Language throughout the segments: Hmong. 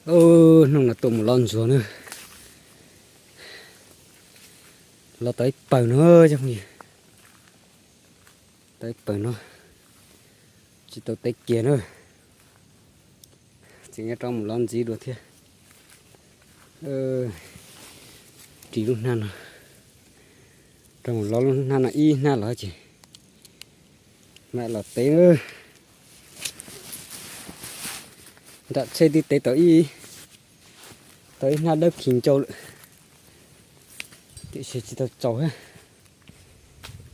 Hnub no tuaj mus lov ntsuag na. Lov tau ib pawg no cov phooj ywg. Tau ib pawg no, tsis tau tev kiag na. Tseem yuav rov mus lov ntxiv dua thiab. Ris lub hnab no, rov mus lov lub hnab no ib hnab los ces mam los tev. Nram tsheb twb tev tau ib, tau ib hnab dawb khi ncau lawm, tiam sis tsis tau txaus thiab.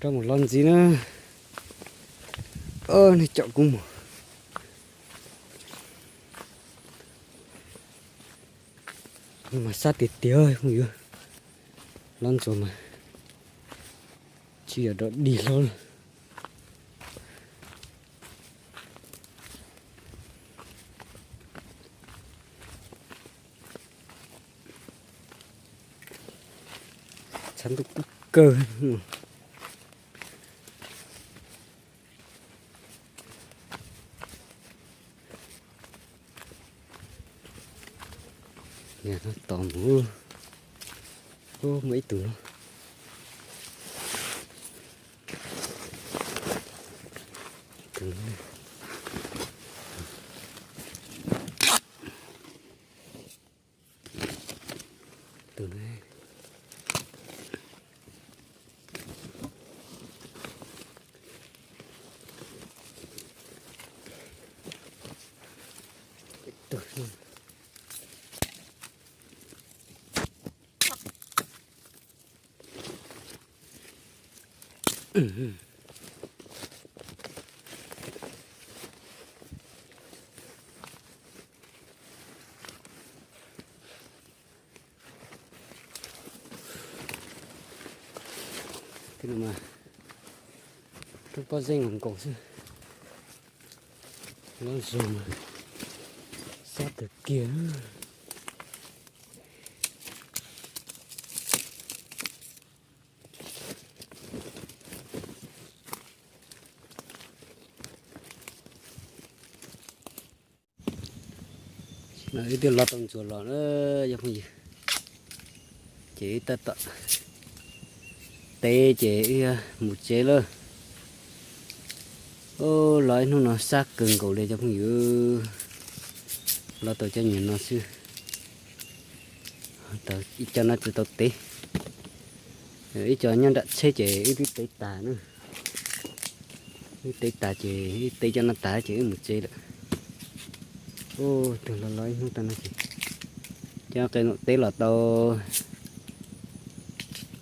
Rov mus lov ntxiv na. Nej caum kuv mus. Mas sab tiag tiag phooj ywg, lov ntsuag mas tsis yog dog dig hlo. Tshav ntuj kub kawg. Tos mus, muaj ib tug no. Roob pob zeb nkaus xwb. Lov ntsuag mas sab kawg kiag. Wb twb lov tau ntsuag los na cov phooj ywg, ces wb tab tom tev ces wb mus tsev lawm. Lov ib hnub no sab kawg nkaus li cov phooj ywg, lov tau cov nyuag no xwb. Ib co no tsis tau tev, ib co nyob nram tsheb ces wb twb tev tas na. Wb tev tas ces wb tev cov no tas ces wb mus tsev lawm. Tus los los ib hnub tag no ces cov qe nkaum teb los tau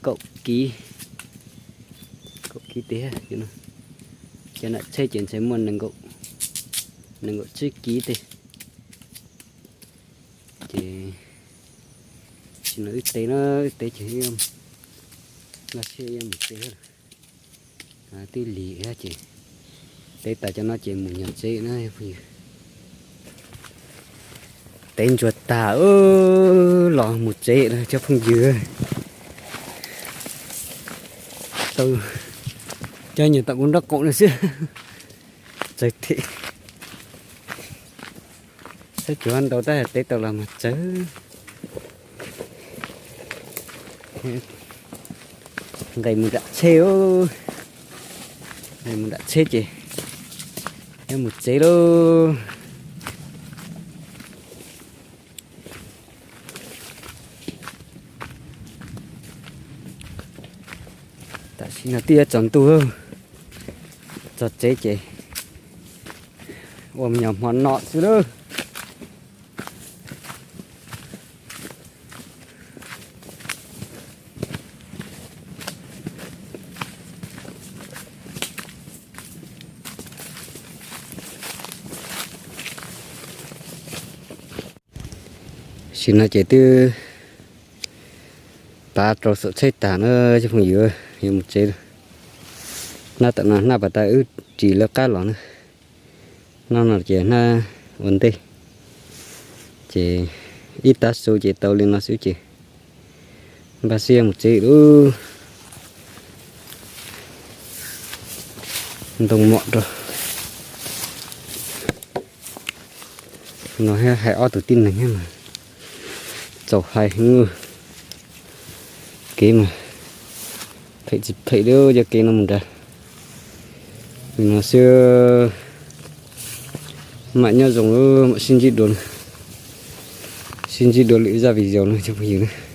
kaum kiv, kaum kiv teg. Cov nram tsheb ces ntshe muaj nees nkaum tsib kiv teg. Ces tam sim no wb tev na, wb tev ces los sis yuav mus tsev. Twb lig thiab ces tev tas cov no ces mus nyuam tsev na phooj ywg. Tev ntsuag tas los mus tsev lawm cov phooj ywg. Tau cov nyuag tom kuv nraub qaum no xwb. Txawv thiab. Saib tsuav ntau tab tev tau los mas txawv. Nqes mus nram tsheb, nqes mus nram tsheb ces yuav mus tsev lauj. Tam sim no twb yuav tsaus ntuj, txog tsev ces ua me nyuam hmo noj xwb lauj. Tam sim no ces twb pav rau saum tsheb tas na cov phooj ywg, yuav mus tsev. Hnab tom no hnab pas tas wb ris lawv qab los na. Hnab no ces hnab ua ntej, ces ib tav su ces tau li no xwb ces npaj siab mus tsev lauj. Ntoo mom rau no hais ob tug tib neeg thiab mas. Txaus hais, kev mas phem tsis phem li cov kev no mus nrad. Nim no xwb mam nyob zoo, mam sib ntsib dua, sib ntsib dua lwm zaj video no cov phooj ywg na.